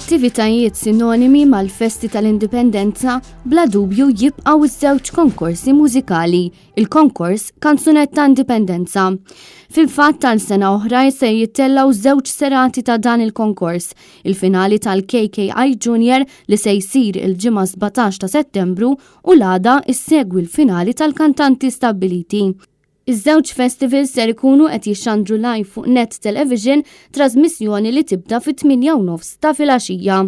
Attivitajiet sinonimi mal-festi tal-Indipendenza bla dubju jibqgħu ż-żewġ konkorsi mużikali, il-konkors Kanzunetta Indipendenza. Fil-fatt għal sena oħra se jittellgħu żewġ serati ta' dan il-konkors, il-finali tal-KKI Junior li se jsir il-Ġimgħa 17 ta' Settembru u l-għada issegwi l-finali tal-kantanti stabbiliti. Iż-żewġ festivals ser ikunu qed jixxandru live fuq Net Television, trażmissjoni li tibda fit-8 u nofs ta' filgħaxija.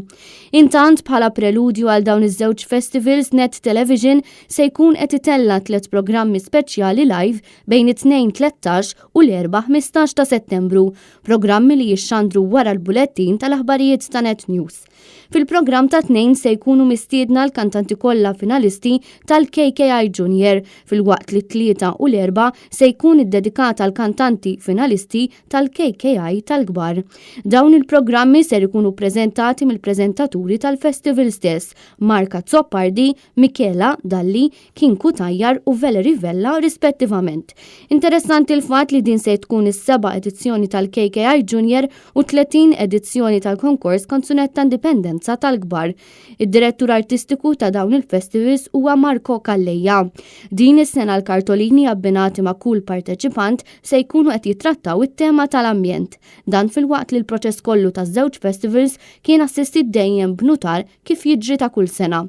Intant bħala preludju għal dawn iż-żewġ festivals Net Television se jkun qed itella' tliet programmi speċjali live bejn it-Tnejn 13 u l-Erbgħa 15 ta' Settembru, programmi li jixxandru wara l-bulettin tal-aħbarijiet ta' Net News. Fil-programm tat-Tnejn se jkunu mistiedna l-kantanti kollha finalisti tal-KKI Junior, filwaqt li t-Tlieta u l-Erbgħa se jkun iddedikat għall-kantanti finalisti tal-KKI tal-kbar. Dawn il-programmi ser ikunu ppreżentati mill-preżentaturi tal-festival stess, Mark Azzopardi, Michela Dalli, King Cutajar u Valerie Vella rispettivament. Interessanti l-fatt li din se tkun is-seba' edizzjoni tal-KKI Junior u 30 edizzjoni tal-konkors Kanzunetta Indipendenza tal-Kbar. Id-direttur artistiku ta' dawn il-festivals huwa Marco Calleja. Din is-sena l-kartolini abbinati ma' kull parteċipant se jkunu qed jittrattaw it-tema tal-ambjent. Dan filwaqt li l-proċess kollu taż-żewġ festivals kien assistit dejjem b'nutar kif jiġri ta' kull sena.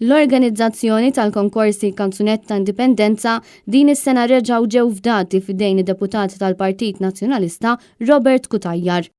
L-organizzazzjoni tal-konkorsi Kanzunetta Indipendenza din is-sena reġgħu ġew fdati f'idejn id-Deputat tal-Partit Nazzjonalista Robert Cutajar.